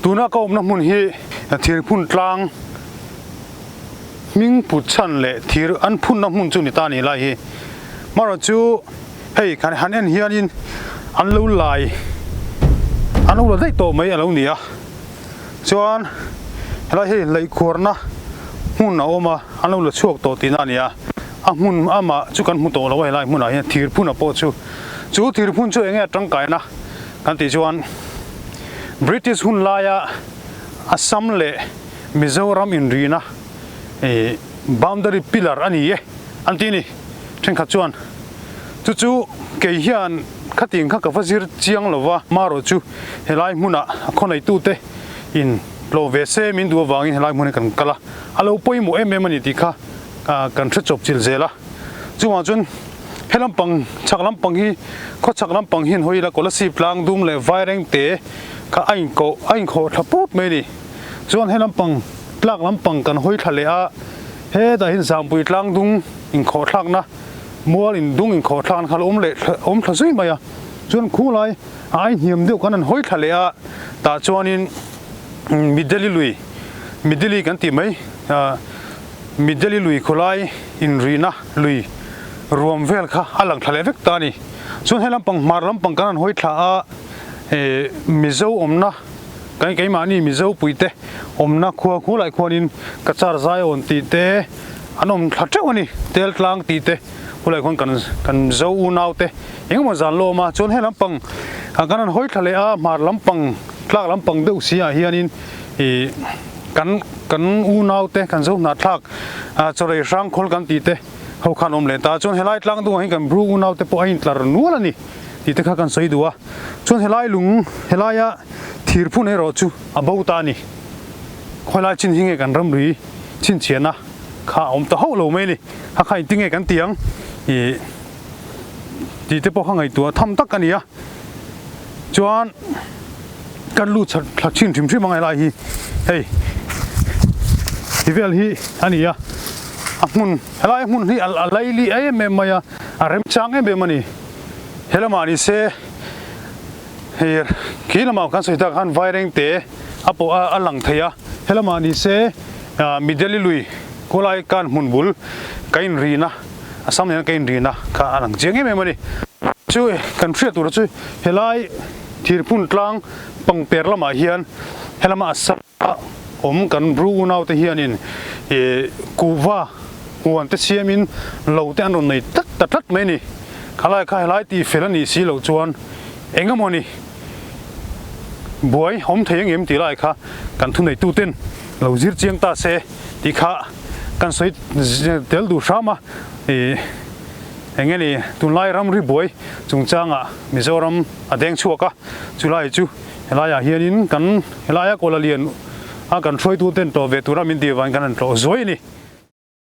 Tuna ka awmna hmun hi thirphun tlang hming put chhan leh thir an phunna hmun chu ni ta ni lai hi. Marawh chu hei kan han en hianin an lo lai an lo la daih tawh mai a lo ni a. Chuan helai hei laihkhuarna hmun a awm a, an lo la chhuak tawh tihna a ni a. A hmun amah chu kan hmu tawh lo a helai hmunah hian thirphuna pawh chu. Chu thirphun chu enge a tangkaina kan tih chuan British hun laia Assam leh Mizoram inrina ih boundary pillar a ni e an ti a ni. Thenkhat chuan chu chu kei hian khatiang kha ka va zir chiang lo va, marawh chu helai hmunah a khawnaihtute in tlawh ve se min duh avangin helai hmun hi kan kal a, a lo pawimawh em em a ni tih kha kan hre chawp chilh zel a. Chungah chuan he lampang chhak lampang hi khaw chhak lampang hian hawi ila Kolasib tlang dum leh vaireng te kha a inkoh a inkhawh thla put mai a ni. Chuan he lampang tlak lampang kan hawi thla leh a, hetah hian Zangpui tlang dung inkhawh thlakna mual in dung inkhawh thlakna kha a lo awm leh awm thla zui mai a. Chuan khulai a ai hniam deuh kan han hawi thla leh a, tah chuanin Mideli lui Mideli kan tih mai Mideli lui khawlai inrihna lui ruam vel kha a lang thla leh vek ta a ni. Chuan he lampang hmar lampang kan han hawi thla a, eh Mizo awmna kan keimahni Mizo puite awmna khua khulai khuanin Kachar Zion tih te an awm thla teuh a ni, Tel tlang tih te khulai khuan kan kan Mizo unau te engemaw zan lawm a. Chuan he lampang kan han hawi thla leh a, hmar lampang tlak lampang deuh si ah hianin ih Kan kan unau te kan zo hnahthlak chawrei hrang khawl kan tih te ho khan awm leh ta chuan helai tlang dungah hian kan bru unau te pawh a intlar nual a ni tih te kha kan sawi duh a chuan helai lung helaia thir phun erawh chu a bo ta a ni khawilai chin hi nge kan ramri chhinchhiahna kha a awm ta hauh lo mai a ni kha kha engtin nge kan ti ang ih tih te pawh kha ngaihtuah tham tak a ni a chuan. Kan lut chhat thla thin hrim hrim ang helai hi hei ti vel hi a ni a a hmun helai hmun hi a laili em em mai a a remchang em em a ni he lamah ni se hei khi lamah kan sawi tak khan vaireng te a pawh a lang thei a he lamah ni se Mideli lui khawlai kan hmun bul ka inrina a sam nena ka inrina kha a lang chiang em em a ni chu kan hriat tur chu helai. Thirphun tlang pangper lamah hian helama a sa awm kan Bru unau te hianin ih kuhva huan te siamin lo te an rawn nei tlat ta tlat mai a ni. Khalai kha helai tih fel a nih si loh chuan eng emaw ni buai awm thei angem tih lai kha kan thuneitu ten lo zir chiang ta se tih kha kan sawi tel duh hram a ih eng nge ni tunlai ramri buai chungchangah Mizoram a deng chhuak a, chulai chu helaiah hianin kan helaia Kuala Lian a kan hruaituten tlawh ve tura min tih avangin kan han tlawh zuai a ni.